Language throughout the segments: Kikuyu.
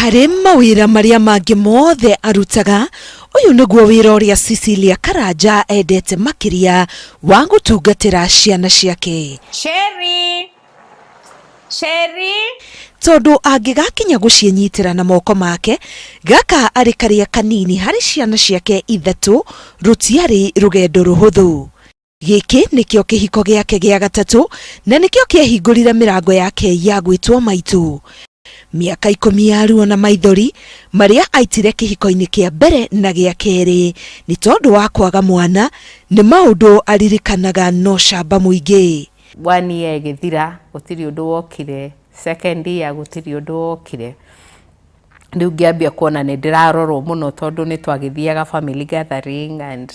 Harĩ mawĩra marĩa mangĩ mothe arutaga, ũyũ nĩguo wĩra ũrĩa Cecilia Karanja endete makĩria wa gũtungatĩra ciana ciake. Sherry! Sherry! Tondũ angĩgakinya gũciĩnyitĩra na moko make, gaka arĩ karĩa kanini harĩ ciana ciake ithatũ, rũtiarĩ rũgendo rũhũthũ. Gĩkĩ nĩkĩo kĩhiko gĩake gĩa gatatũ na nĩkĩo kĩahingũrire mĩrango yake ya gwĩtwo maitũ. Mĩaka ikũmi ya ruo na maithori marĩa aitire kĩhiko-inĩ kĩa mbere na gĩa kerĩ nĩ tondũ wa kwaga mwana nĩ maũndũ aririkanaga na ũcamba mũingĩ. One year ĩgĩthira gũtirĩ ũndũ wokire, second year gũtirĩ ũndũ wokire. Rĩu ngĩambia kuona nĩ ndĩrarorwo mũno tondũ nĩ twagĩthiaga family gathering and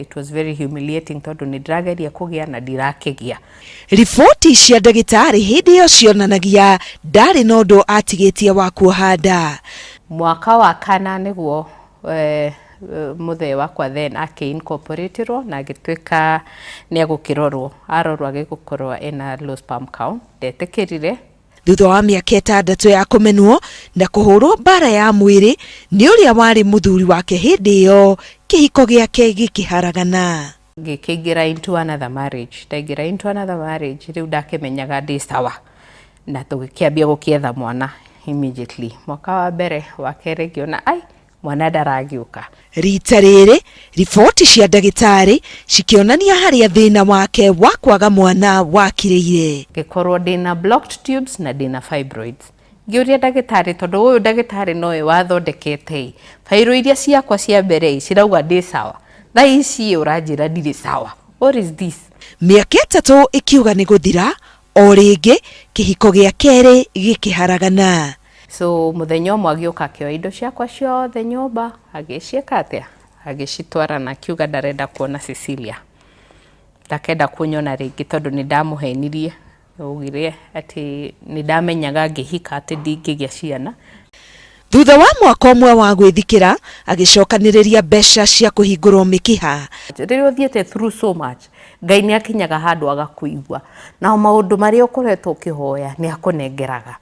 it was very humiliating tondũ nĩ ndĩrageria kũgĩa na ndirakĩgĩa. Riboti cia ndagĩtarĩ hĩndĩ ĩyo cionanagia ndarĩ na ũndũ atigĩtie wa kuoha nda. Mwaka wa kana nĩguo mũthee wakwa then akĩ incorporaterwo na agĩtuĩka nĩ egũkĩrorwo. Arorwo agĩkorwo ena low sperm count, ndetĩkĩrire. Thutha wa mĩaka ĩtandatũ ya kũmenwo na kũhũrwo mbara ya mwĩrĩ nĩ ũrĩa warĩ mũthuri wake hĩndĩ ĩyo, kĩhiko gĩake gĩkĩharagana. Ngĩkĩingĩra into another marriage. Ndaingĩra into another marriage rĩu ndakĩmenyaga ndĩ sawa na tũgĩkĩambia gũkĩetha mwana immediately. Mwaka wa mbere, wa kerĩ ngĩona ai mwana ndaragĩũka. Rita rĩrĩ, riboti cia ndagĩtarĩ cikĩonania harĩa thĩna wake wa kwaga mwana wakirĩire. Ngĩkorwo ndĩna blocked tubes na ndĩna fibroids. Ngĩũria ndagĩtarĩ tondũ ũyũ ndagĩtarĩ nowe wathondekete ĩ, bairũ iria ciakwa cia mbere ĩ, cirauga ndĩ sawa. Thaa ici ĩ ũranjĩra ndirĩ sawa. What is this? Mĩaka ĩtatũ ĩkiuga nĩ gũthira, o rĩngĩ kĩhiko gĩa kerĩ gĩkĩharagana. So mũthenya ũmwe agĩũka akĩoya indo ciakwa ciothe nyũmba, agĩciĩka atĩa? Agĩcitwara na akiuga ndarenda kuona Cecilia. Ndakenda kũnyona rĩngĩ tondũ nĩ ndamũhenirie. Augire atĩ nĩ ndamenyaga ngĩhika atĩ ndingĩgĩa ciana. Thutha wa mwaka ũmwe wa gwĩthikĩra, agĩcokanĩrĩria mbeca cia kũhingũrwo mĩkiha. Rĩrĩa ũthiĩte through so much, Ngai nĩ akinyaga handũ agakũigua. Na maũndũ marĩa ũkoretwo ũkĩhoya nĩ akũnengeraga.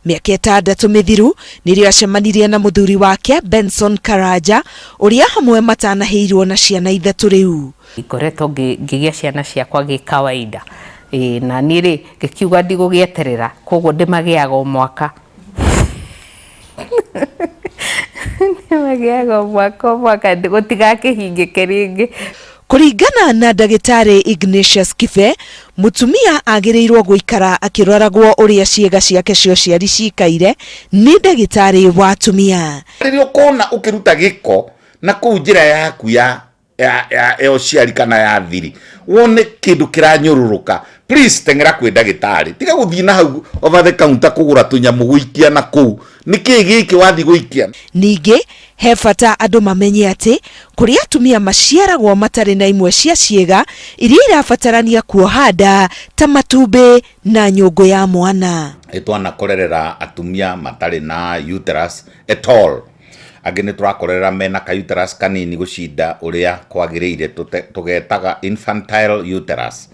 Mĩaka ĩtandatũ mĩthiru nĩrĩo acemanirie na mũthuri wake Benson Karanja ũrĩa hamwe matanahĩirwo na ciana ithatũ rĩu. Ngoretwo ngĩgĩa ciana ciakwa gĩ kawaida. Ĩĩ na niĩ rĩ, ngĩkiuga ndigũgĩeterera, koguo ndĩmagĩaga o mwaka. Ndĩmagĩaga o mwaka o mwaka gũtigakĩhingĩke rĩngĩ. Kũringana na ndagĩtarĩ Ignatius Kibe, mũtumia agĩrĩirwo gũikara akĩroragwo ũrĩa ciĩga ciake cia ũciari cikaire nĩ ndagĩtarĩ wa atumia. Rĩrĩa ũkona ũkĩruta gĩko na kũu njĩra yaku ya ya ya ya ũciari kana ya thiri wone kĩndũ kĩranyũrũrũka please teng'era kwĩ ndagĩtarĩ tiga gũthiĩ na hau over the counter kũgũra tũnyamũ gũikia na kũu nĩkĩ gĩkĩ wathiĩ gũikia Ningĩ he bata andũ mamenye atĩ kũrĩ atumia maciaragwo matarĩ na imwe cia ciĩga iria irabatarania kuoha nda ta matumbĩ na nyũngũ ya mwana. Nĩ twanakorerera atumia matarĩ na uterus at all angĩ nĩ tũrakorerera mena ka uterus kanini gũcinda ũrĩa kwagĩrĩire tũgetaga infantile uterus.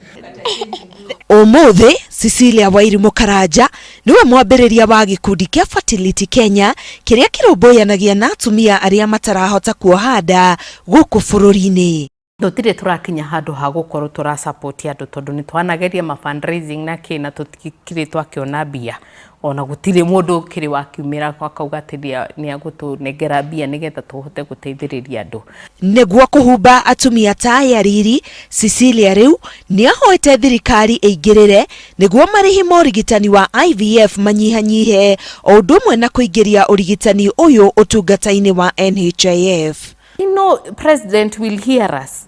Ũmũthĩ Cecilia Wairimu Karanja nĩwe mwambĩrĩria wa gĩkundi kĩa Fertility Kenya kĩrĩa kĩrũmbũyanagia na atumia arĩa matarahota kuoha nda gũkũ bũrũri-inĩ. Tũtirĩ tũrakinya handũ ha gũkorwo tũra support andũ tondũ nĩ twanageria ma fundraising na kĩ na tũtikĩrĩ twakĩona mbia ona gũtirĩ mũndũ ũkĩrĩ wakiumĩra akauga atĩ nĩ agũtũnengera mbia nĩgetha tũhote gũteithĩrĩria andũ. Nĩguo kũhumba atumia ta aya riri, Cecilia rĩu nĩahoete thirikari ĩingĩrĩre nĩguo marĩhi ma ũrigitani wa IVF manyihanyihe o ũndũ ũmwe na kũingĩria ũrigitani ũyũ ũtungata-inĩ wa NHIF. You know, president will hear us.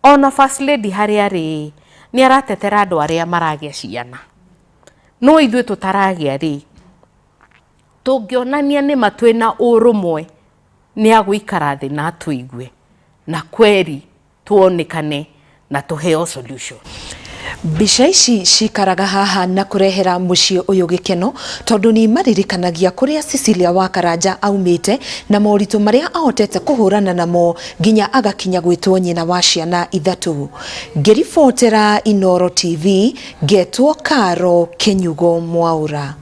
Ona first lady harĩa arĩ nĩ aratetera andũ arĩa maragĩa ciana. No ithuĩ tũtaragĩa rĩ, tũngĩonania nĩma twĩna ũrũmwe nĩ agũikara thĩ na atũigue na kweri tuonekane na tũheo solution. Mbica ici cikaraga haha na kũrehera mũciĩ ũyũ gĩkeno tondũ nĩ imaririkanagia kũrĩa Cecilia wa Karanja aumĩte na moritũ marĩa ahotete kũhũrana namo nginya agakinya gwĩtwo nyina wa ciana ithatũ. Ngĩribotera Inooro TV, ngetwo Caro Kĩnyugo Mwaũra.